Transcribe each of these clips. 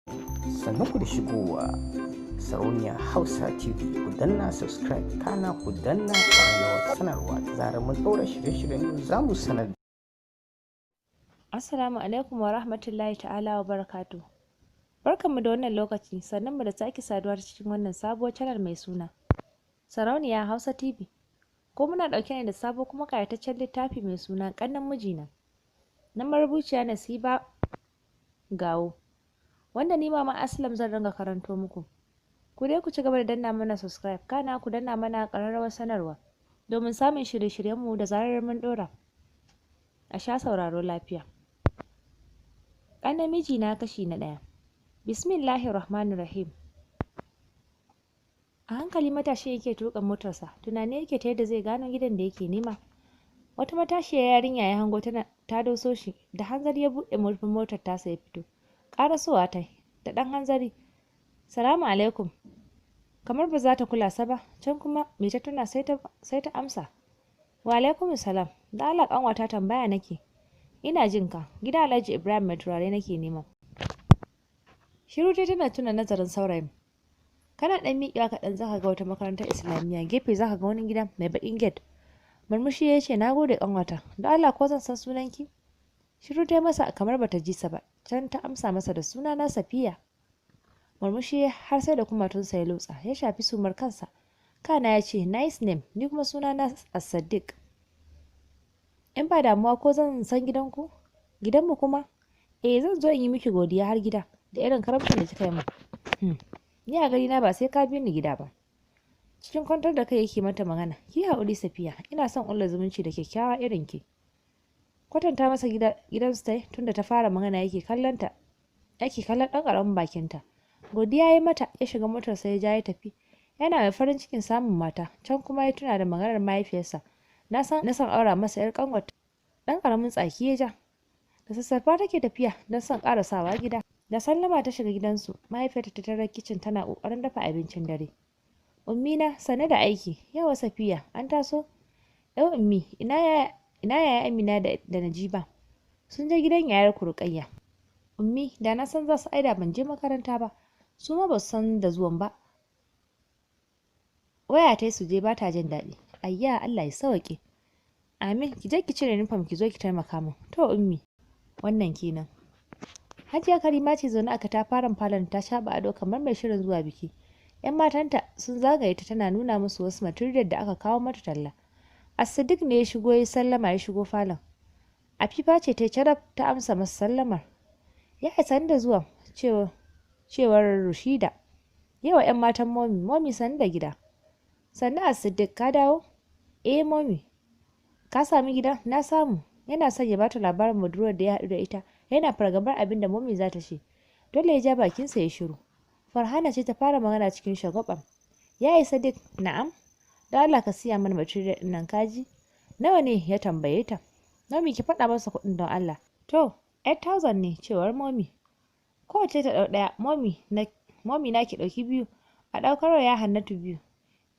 Sannu ku da shigowa Sarauniya Hausa TV. Ku danna subscribe, kana ku danna ƙararrawar sanarwa. Da zarar mun ɗaura shirye-shiryen, za mu sanar. Assalamu alaikum wa rahmatullahi ta'ala wa barakatuh. Barkanmu da wannan lokaci, sannan mu da sake saduwa ta cikin wannan sabuwar channel mai suna Sarauniya Hausa TV. Ko muna ɗauke ne da sabo kuma ƙayataccen littafi mai suna Ƙannen Mijina, na marubuciya Nasiba Gawo, wanda ni Mama Aslam zan ringa karanto muku. Ku dai ku ci gaba da danna mana subscribe, kana ku danna mana ƙararrawar sanarwa domin samun shirye-shiryenmu da zarar mun ɗora. A sha sauraro lafiya. Ƙannen Mijina, kashi na ɗaya. Bismillahir Rahmanir Rahim. A hankali matashin yake tuƙa motarsa, tunani yake ta yadda zai gano gidan da yake nema. Wata matashiyar yarinya ya hango tana ta doso shi, da hanzari ya buɗe murfin motar tasa ya fito. Ƙarasowa ta da ɗan hanzari. "Salamu alaikum." Kamar ba za ta kula sa ba, can kuma me ta tuna, sai ta amsa. "Wa alaikum salam. Da Allah ƙanwata, tambaya nake." "Ina jin ka." "Gida Alhaji Ibrahim mai turare nake nema." Shiru dai tana tuna nazarin saurayin. "Kana ɗan miƙewa kaɗan, zaka ga wata makarantar Islamiyya, gefe zaka ga wani gida mai baƙin gate." Murmushi ya ce, "Na gode, ƙanwata. Da Allah, ko zan san sunanki?" Shiru ta masa kamar bata ji sa ba. Can ta amsa masa da, "Suna na Safiya." Murmushi har sai da kumatunsa ya lotsa, ya shafi sumar kansa. Kana ya ce, "Nice name, ni kuma suna na As-Sadiq. In ba damuwa, ko zan san gidanku?" "Gidanmu kuma?" "Eh, zan zo in yi miki godiya har gida da irin karamcin da kika yi min." Ni a gani na ba sai ka bi ni gida ba." Cikin kwantar da kai yake mata magana. "Ki haƙuri, Safiya, ina son ƙulla zumunci da kyakkyawa irin ki." Kwatanta masa gida gidansu ta, tunda ta fara magana yake kallon ta, yake kallon ɗan ƙaramin bakinta. Godiya ya mata, ya shiga motarsa, ya ja ya tafi. Yana mai farin cikin samun mata, can kuma ya tuna da maganar mahaifiyarsa. Na san aura masa ‘yar ƙanwata. Ɗan ƙaramin tsaki ya ja. Da sassarfa take tafiya don son ƙarasawa gida. Da sallama ta shiga gidansu, mahaifiyarta ta tarar kicin tana ƙoƙarin dafa abincin dare. "Ummina, sannu da aiki." "Yawa Safiya, an taso?" "Yau Ummi, ina yaya Amina da Najiba?" "Sun je gidan yayar Rukayya." "Ummi, da na san za su aida ban je makaranta ba. Su ma ba su san da zuwan ba. Waya ta su je, ba ta jin daɗi." "Ayya, Allah ya sauke." "Amin, ki je ki cire uniform, ki zo ki taimaka min." "To Ummi." Wannan kenan. Hajiya Karima ce zaune a katafaren falon, ta shaɓa ado kamar mai shirin zuwa biki. 'Yan matanta sun zagaye ta, tana nuna musu wasu material da aka kawo mata talla. As-Sadiq ne ya shigo, ya sallama ya shigo falon. Afifa ce ta carab ta amsa masa sallamar. "Ya sannu da zuwa," cewar Rushida. "Yawa 'yan matan Momi, Momi, sannu da gida." "Sannu As-Sadiq, ka dawo?" "Eh Momi." "Ka sami gida?" "Na samu." Yana son ya bata labarin budurwar da ya haɗu da ita. Yana fargabar abin da Momi za ta ce. Dole ya ja bakinsa ya shiru. Farhana ce ta fara magana cikin shagwaba. "Ya isa Sadiq." "Na'am." "Da Allah ka siya mana material ɗin nan, kaji." "Nawa ne?" ya tambaye ta. "Momi, ki faɗa masa kuɗin don Allah." "To, 8000 ne," cewar Momi. "Kowace ta ɗau ɗaya, Momi na, Momi na ki ɗauki biyu, a ɗaukar wa ya Hannatu biyu."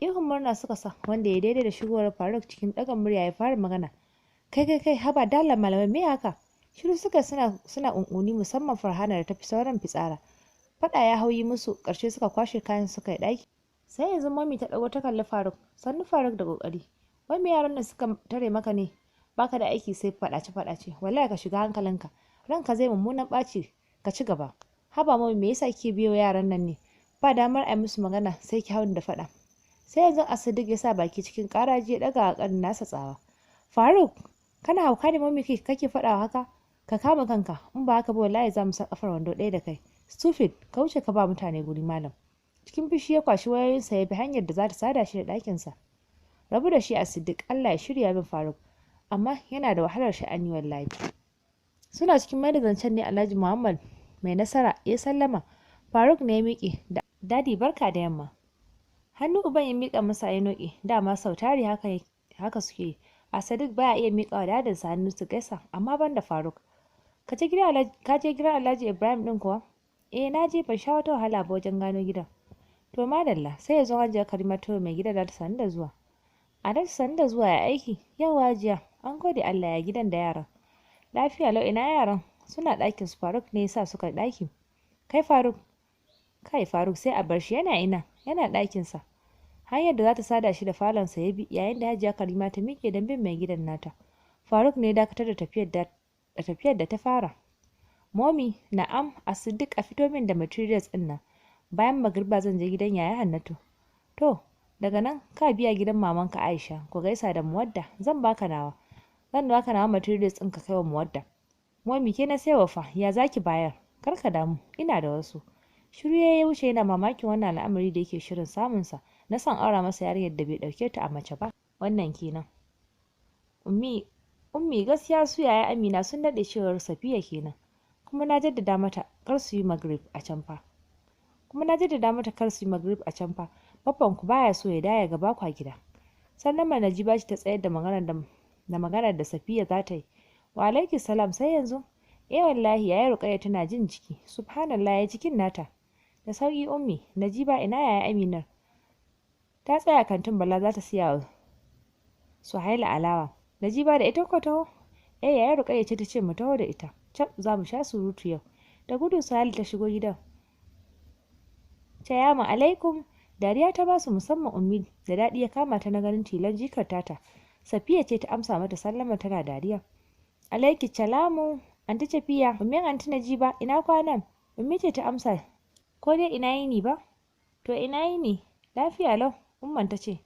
Ihun murna suka sa, wanda ya daidai da shigowar Faruk. Cikin ɗaga murya ya fara magana. "Kai kai kai, haba dala malamai, me haka?" Shiru suka suna ƙunƙuni, musamman Farhana da tafi sauran fitsara. Faɗa ya hauyi musu, ƙarshe suka kwashe kayan suka yi ɗaki. Sai yanzu Mami ta ɗago ta kalli Faruk. "Sannu Faruk da ƙoƙari. Wai me yaran nan suka tare maka ne? Baka da aiki sai faɗace faɗace. Wallahi ka shiga hankalinka. Ranka zai mummunan ɓaci, ka ci gaba." "Haba Mami, me yasa kike biyo yaran nan ne? Ba damar a yi musu magana sai ki hau da faɗa." Sai yanzu As-Sadiq ya sa baki cikin ƙaraji, ya ɗaga ƙanin nasa tsawa. "Faruk, kana hauka ne? Mami kake faɗawa haka? Ka kama kanka, in ba haka ba wallahi za mu sa kafar wando ɗaya da kai. Stupid, ka wuce ka ba mutane guri malam." Cikin fushi ya kwashi wayoyinsa, ya bi hanyar da za ta sada shi da ɗakinsa. "Rabu da shi a Siddiq, Allah ya shirya min Faruk. Amma yana da wahalar sha'ani wallahi." Suna cikin mai da zancen ne Alhaji Muhammad mai nasara ya sallama. Faruk ne ya miƙe. "Daddy, barka da yamma." Hannu uban ya miƙa masa ya noƙe, dama sau tari haka haka suke yi. A Sadiq baya iya miƙa wa dadinsa hannu su gaisa, amma ban da Faruk. "Ka je gidan Alhaji Ibrahim ɗin kuwa?" "Eh na je, ban sha wata wahala ba wajen gano gidan." "To madalla." Sai ya zo Hajiya Karima to mai gidan da sannu da zuwa. "Alhaji, sannu da zuwa, ya aiki?" "Yau Hajiya, an gode Allah, ya gidan da yaran?" "Lafiya lau, ina yaran?" "Suna ɗakin su, Faruk ne yasa suka ɗaki." Kai Faruk, kai Faruk sai a bar shi. Yana ina? Yana ɗakinsa. Hanyar da za ta sada shi da falonsa ya bi, yayin da Hajiya Karima ta miƙe don bin mai gidan nata. Faruk ne ya dakatar da tafiyar da ta fara. Momi, na'am. A Siddiq, a fito min da materials ɗin nan. Bayan magriba zan je gidan Yaya Hannatu. To, daga nan ka biya gidan mamanka Aisha, ku gaisa da Muwadda. Zan baka nawa materials ɗin ka kai wa Muwadda. Momi, ke na saiwa fa, ya zaki bayar? Kar ka damu, ina da wasu. Shiru ya wuce yana mamakin wannan al'amari da yake shirin samunsa na son aura masa yarinyar da bai ɗauke ta a mace ba. Wannan kenan. Ummi, Ummi, gaskiya su Yaya Amina sun daɗe, cewar Safiya kenan. Kuma na jaddada mata kar su yi magrib a can fa. Kuma na jaddada mata kar su yi magrib a can fa. Baffan ku baya so ya daya gaba kwa gida. Sannan Najiba ce ta tsayar da maganar da Safiya za ta yi. Wa alaiki salam, sai yanzu? Eh wallahi, Yaya Ruqayya tana jin jiki. Subhanallah, ya jikin nata? Da sauki Ummi. Najiba, ina Yaya Aminar? Ta tsaya kantin Bala, za ta siya wa Suhaila alawa. Najiba, da ita ko taho? Eh, Yaya Ruqayya ce ta ce mu taho da ita. Cap, za mu sha surutu yau. Da gudu Suhaila ta shigo gidan. Salamu alaikum. Dariya ta basu, musamman Ummi da daɗi ya kama ta na ganin tilan jikar tata. Safiya ce ta amsa mata sallama tana dariya. Alaiki salamu, Anti Safiya, Ummin Anti Najiba, ina kwana? Ummi ce ta amsa. Ko dai ina yini ba? To ina yini? Lafiya lau, Umman ta ce.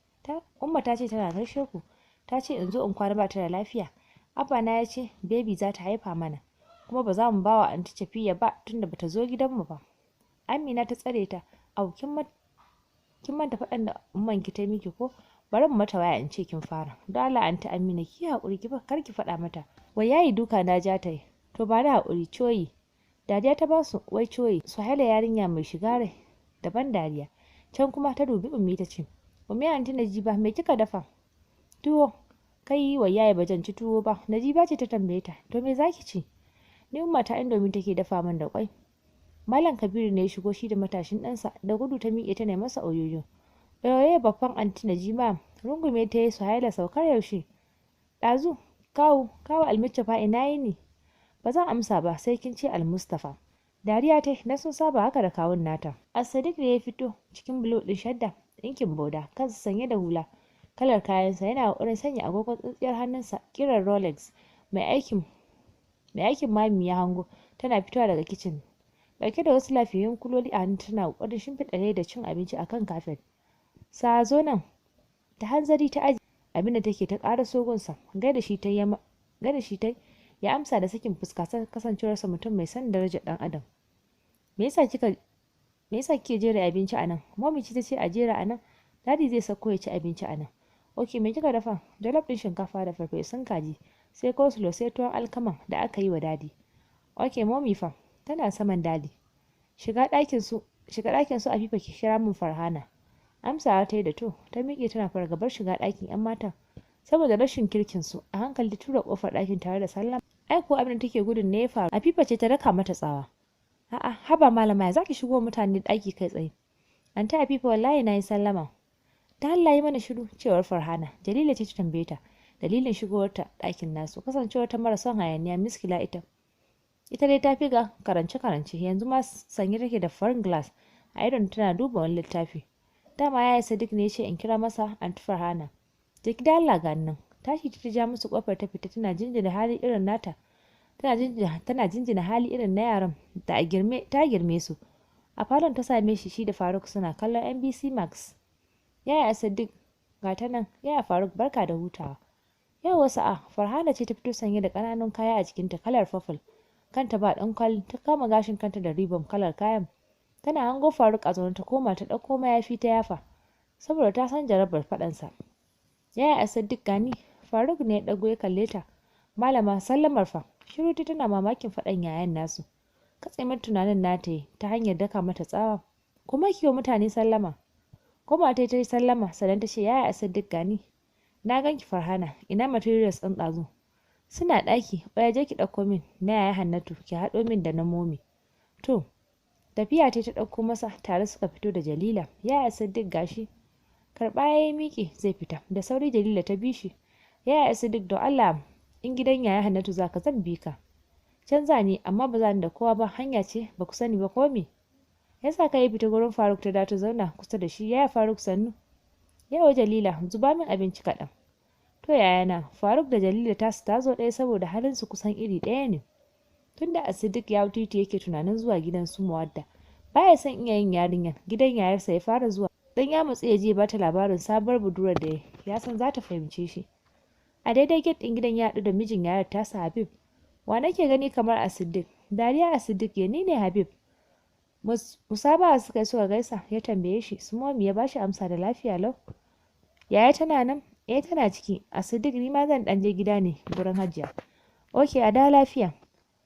Umma ta ce tana gaishe ku. Ta ce in zo in kwana, ba ta da lafiya. Abba na ya ce baby za ta haifa mana. Kuma ba za mu ba wa Anti Safiya ba tunda bata zo gidanmu ba. Amina ta tsare ta. Au, kin manta faɗan da umman ki ta miki ko? Bari mu mata waya in ce kin fara. Don Allah Anti Amina ki haƙuri, ki kar ki faɗa mata. Wai yayi duka na ja ta yi. To ba da haƙuri, coyi. Dariya ta basu, wai coyi. Suhaila yarinya mai shiga rai daban dariya. Can kuma ta dubi Ummi ta ce, "Ummi Anti Najiba, me kika dafa?" Tuwo. Kai wai yayi, ba ci tuwo ba. Najiba ce ta tambaye ta, "To me zaki ci?" Ni umma ta Indomie take dafa min da kwai. Malam Kabiru ne ya shigo shi da matashin ɗansa, da gudu ta miƙe ta masa oyoyo. Oyoyo babban Anti Najima, rungume ta yi. Suhaila, saukar yaushe? Ɗazu. Kawu, kawu Almustapha, ina yini? Ba zan amsa ba sai kin ce Almustafa. Dariya ta na sun saba haka da kawun nata. As-Sadiq ne ya fito cikin blue ɗin shadda ɗinkin boda, kansa sanye da hula kalar kayansa, yana ƙoƙarin sanya agogon tsintsiyar hannunsa kiran Rolex. Mai aikin mami ya hango tana fitowa daga kicin ɗauke da wasu lafiyayyun kuloli a hannu, tana ƙoƙarin shimfiɗa da cin abinci a kan kafet. Sa zo nan. Ta hanzari ta aji abin da take ta ƙara sogunsa. Gaida shi ta ya amsa da sakin fuska, kasancewarsa mutum mai son darajar ɗan adam. Me yasa kike jera abinci a nan? Mami ce ta ce a jera a nan. Daddy zai sauko ya ci abinci a nan. Ok, me kika dafa? Jollof ɗin shinkafa da farfesun kaji, sai coleslaw, sai tuwon alkama da aka yi wa Daddy. Ok, Mommy fa? Tana saman Daddy. Shiga ɗakin su Afifa ki kira min Farhana. Amsawa ta yi da to, ta miƙe tana fargabar shiga ɗakin 'yan matan saboda rashin kirkin su. A hankali ta tura ƙofar ɗakin tare da sallama. Ai ko abin da take gudun ne ya faru. Afifa ce ta raka mata tsawa. A'a, haba malama, ya zaki shigo mutane ɗaki kai tsaye? Anti Afifa, wallahi na yi sallama. Ta Allah yi mana shiru, cewar Farhana. Jalila ce ta tambaye ta dalilin shigowarta ɗakin nasu, kasancewar ta mara son hayaniya miskila ita. Ita dai ta fi ga karance karance, yanzu ma sanye take da farin glass a idon, tana duba wani littafi. Dama yaya Sadiq ne ya ce in kira masa Anti Farhana. Jiki da Allah ga nan. Tashi ta ja musu kofar ta fita, tana jinjina hali irin nata. Tana jinjina hali irin na yaran da a girme ta girme su. A falon ta same shi, shi da Faruk suna kallon NBC Max. Yaya Sadiq, ga ta nan. Yaya Faruk, barka da hutawa. Yau wasu a Farhana ce ta fito sanye da ƙananun kaya a jikinta kalar purple. Kanta ba ɗan kwali, ta kama gashin kanta da ribbon kalar kayan. Tana hango Faruk a zaune ta koma ta ɗauko mayafi ta yafa, saboda ta san jarabar faɗansa. Yaya Sadiq, gani. Faruk ne ya ɗago ya kalle ta. Malama, sallamar fa? Shiru ta tana mamakin faɗan yayan nasu. Katse mata tunanin nata yi ta hanyar daka mata tsawa. Kuma ki wa mutane sallama. Koma ta yi sallama sannan ta ce, "Yaya Sadiq, gani." Na ganki Farhana, ina materials ɗin ɗazu? Suna ɗaki, oya je ki ɗauko min na Yaya Hannatu, ki haɗo min da na Momi. To, tafiya ta ta ɗauko masa, tare suka fito da Jalila. Yaya Sadiq, gashi. Karɓa ya yi miƙe zai fita, da sauri Jalila ta bi shi. Yaya Sadiq, don Allah in gidan Yaya Hannatu zaka zan bi ka. Can za ni, amma ba za ni da kowa ba, hanya ce ba ku sani ba ko me. Ya sa kai ya fita gurin Faruk, ta dawo ta zauna kusa da shi. Yaya Faruk, sannu. Yawa Jalila, zuba min abinci kaɗan. To yayana. Faruk da Jalila tasu ta zo ɗaya saboda halinsu kusan iri ɗaya ne. Tunda Asidik ya titi yake tunanin zuwa gidan su Muwadda. Baya son iya yin yarinyar, gidan yayarsa ya fara zuwa. Dan ya matsu ya je bata labarin sabuwar budurwar da ya san za ta fahimce shi. A daidai gate ɗin gidan ya haɗu da mijin yayar tasa, Habib. Wa nake gani kamar Asidik? Dariya Asidik ya, ni ne Habib. Musabaha suka yi suka gaisa, ya tambaye shi su Momi, ya bashi amsa da lafiya lau. Yaya tana nan? Eh, tana ciki. Asidik, ni ma zan ɗan je gida ne gurin Hajiya. Ok, a da lafiya.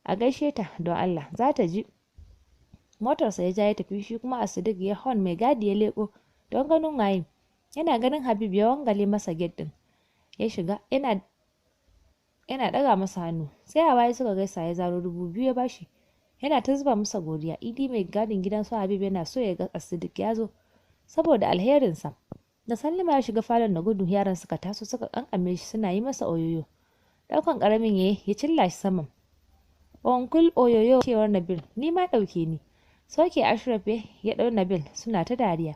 A gaishe ta don Allah, za ta ji. Motarsa ya ja ya tafi, shi kuma Asidik ya hon mai gadi ya leko don ganin waye. Yana ganin Habib ya wangale masa gate din. Ya shiga yana ɗaga masa hannu. Tsayawa ya suka gaisa, ya zaro 2000 ya bashi. Yana ta zuba masa godiya. Idi mai gadin gidan su Habib yana so ya ga Asidik ya zo saboda alherinsa. Da sallama ya shiga falon da gudu, yaran suka taso suka kankame shi suna yi masa oyoyo. Daukan karamin yayi ya cilla shi saman. Uncle, oyoyo, cewar Nabil, ni ma ɗauke ni. Soke Ashraf ya ɗau Nabil suna ta dariya.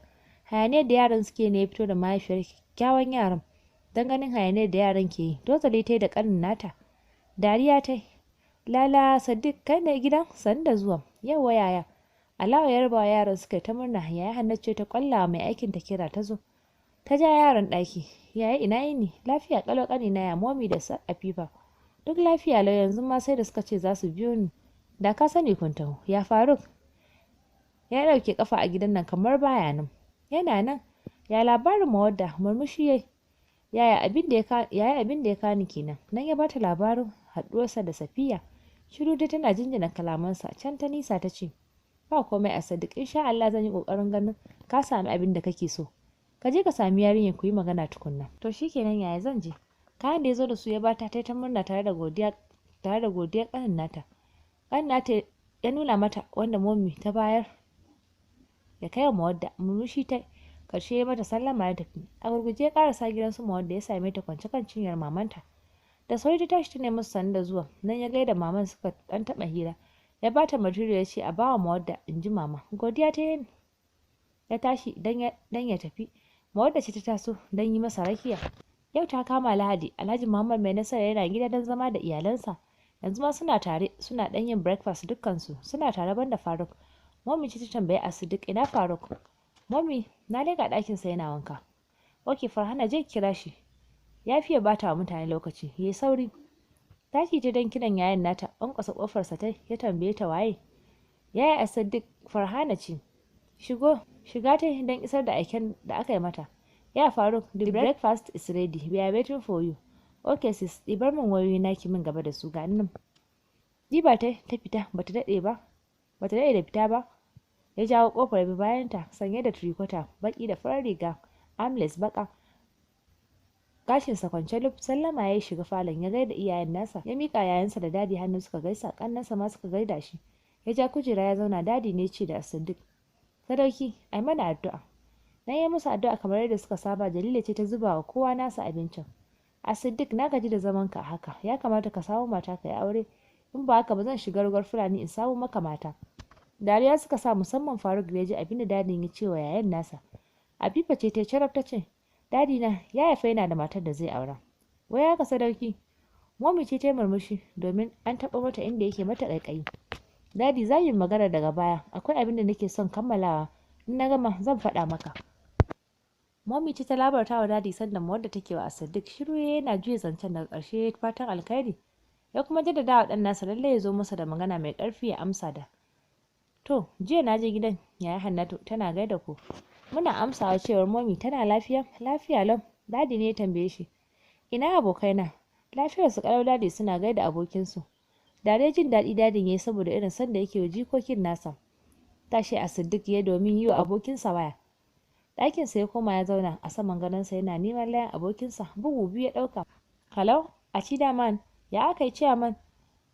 Hayaniyar da yaran suke ne ya fito da mahaifiyar kyakkyawan yaran. Don ganin hayaniyar da yaran ke yi, dozali ta yi da ƙanin nata. Dariya ta yi. Lala Sadiq, kai ne gidan? Sani da zuwa. Yauwa yaya. Alawa ya rabawa, yaran suka yi ta murna. Yaya Hannatu ce ta kwalla mai aikin ta kira ta zo. Ta ja yaron ɗaki. Yaya, ina yini? Lafiya ƙalau ƙanina, ya Momi da Afifa? Duk lafiya lau, yanzu ma sai da suka ce za su biyo ni. Da ka sani kun taho. Ya Faruk? Ya ɗauke kafa a gidan nan kamar baya nan. Yana nan. Ya labarin Mawadda? Murmushi yayi. Yaya, abin da ya kani kenan. Nan ya bata labarin haɗuwarsa da Safiya. Shiru dai tana jinjina kalamansa, can ta nisa ta ce, ba komai a Sadiq, insha Allah zan yi kokarin ganin ka sami abin da kake so. Ka je ka sami yarinyar ku yi magana tukunna. To shikenan yaya, zan je. Kayan da ya zo da su ya bata, ta ta murna tare da godiya kanin nata. Kanin nata ya nuna mata wanda Momi ta bayar ya kai wa Mawadda. Murmushi ta karshe ya mata sallama ya tafi. A gurguje ya karasa gidan su Mawadda, ya same ta kwance kan cinyar mamanta. Da sauri ta tashi ta nemi sannu da zuwa. Nan ya gaida maman, suka dan taba hira. Ya bata material ya ce a bawa Mawadda, in ji mama. Godiya ta yi ya tashi dan ya tafi. Mawadda ce ta taso don yi masa rakiya. Yau ta kama Lahadi, Alhaji Muhammad Mai Nasara yana gida don zama da iyalansa. Yanzu ma suna tare, suna dan yin breakfast, dukkansu suna tare banda Faruk. Mommy ce ta tambayi Asidik ina Faruk. Mommy, na leka ɗakinsa yana wanka. Ok Farhana, je kira shi. Ya fiye bata wa mutane lokaci, yayi sauri. Tashi ta don kiran yayan nata, ƙwanƙwasa ƙofarsa ta ya tambaye ta waye. Yaya Asidik, Farhana ce. Shigo, shiga ta don isar da aiken da aka yi mata. Ya Faruk, the breakfast is ready. We are waiting for you. Okay sis, ɗibar min wayoyi na ki min gaba da su, ga nan. Diba ta ta fita, bata daɗe ba. Bata daɗe da fita ba. Ya jawo kofar bi bayanta, sanye da tricota baki da farar riga, armless baka. Gashinsa kwance luf, sallama ya shiga falon, ya gaida iyayen nasa, ya mika yayansa da Daddy hannu suka gaisa, kannansa ma suka gaida shi. Ya ja kujera ya zauna, Daddy ne ce da Sadiq, Sadauki, ai mana addu'a. Na yi musu addu'a kamar yadda suka saba. Jalila ce ta zuba wa kowa nasa abincin. A Siddiq, na gaji da zaman ka haka, ya kamata ka samu mata ka yi aure, in ba haka ba zan shiga rugar Fulani in samu maka mata. Dariya suka sa, musamman Faruk da ya ji abin da Daddyn ya ce wa yayan nasa. Afifa ce ta carab ta ce, Daddy na ya haifa yana da matar da zai aura. Wai haka Sadauki? Momi ce ta murmushi domin an taɓa mata inda yake mata ƙaiƙayi. Daddy, za yi magana daga baya, akwai abin da nake son kammalawa, in na gama zan faɗa maka. Momi ce ta labarta wa Daddy sanda wadda take wa Sadiq. Shiru yana juya zancen, daga ƙarshe fatan alkhairi. Ya kuma jaddada wa ɗan nasa lallai ya zo masa da magana mai ƙarfi ya amsa da. To, jiya na je gidan yaya Hannatu, tana gaida ku. Muna amsawa, cewar Momi. Tana lafiya? Lafiya lau. Daddy ne ya tambaye shi. Ina abokaina? Lafiyar su kalau Daddy, suna gaida abokinsu. Dare jin daɗi Daddyn ya yi saboda irin sanda yake wa jikokin nasa. Tashi a Siddiq ya domin yi wa abokinsa waya. Ɗakinsa ya koma ya zauna a saman gadonsa yana neman layin abokinsa, bugu biyu ya ɗauka. Hello, Achida man, ya aka yi ciyaman?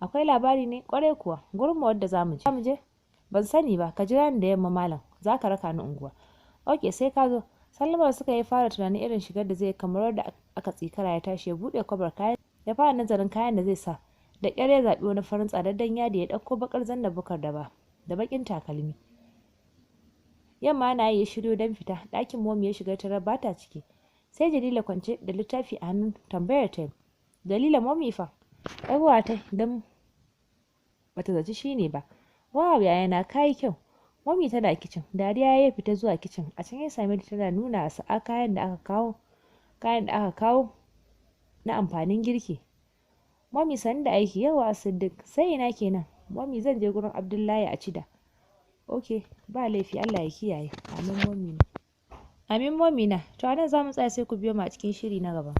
Akwai labari ne? Kwarai kuwa, gurin mu wadda zamu je. Mu je? Ban sani ba, ka jira ni da yamma malam, za ka raka ni unguwa. Ok, sai ka zo. Sallamar suka yi, fara tunanin irin shigar da zai, kamar wadda aka tsikara ya tashi ya buɗe kwabar kayan, ya fara nazarin kayan da zai sa. Da ƙyar ya zaɓi wani farin tsadaddan yadi, ya ɗauko baƙar zanna bukar da ba da baƙin takalmi. Yamma na yi ya shiryo don fita. Ɗakin Momi ya shiga, tarar ba ta ciki, sai Jalila kwance da littafi a hannun. Tambayar ta: "Jalila, Momi fa?" Ɗagowa ta don bata zaci shi ne ba. "Wow, yayana, kayi kyau. Momi tana kicin." Dariya ya fita zuwa kicin. A can ya same ta tana nuna sa'a kayan da aka kawo na amfanin girki. "Momi, sannu da aiki." "Yauwa Siddiq, sai ina kenan?" "Momi, zan je gurin Abdullahi a Cida." "Ok, ba laifi, Allah ya kiyaye." "Amin, Momi na." "Amin, Momi na." To, anan za mu tsaya, sai ku biyo mu a cikin shiri na gaba.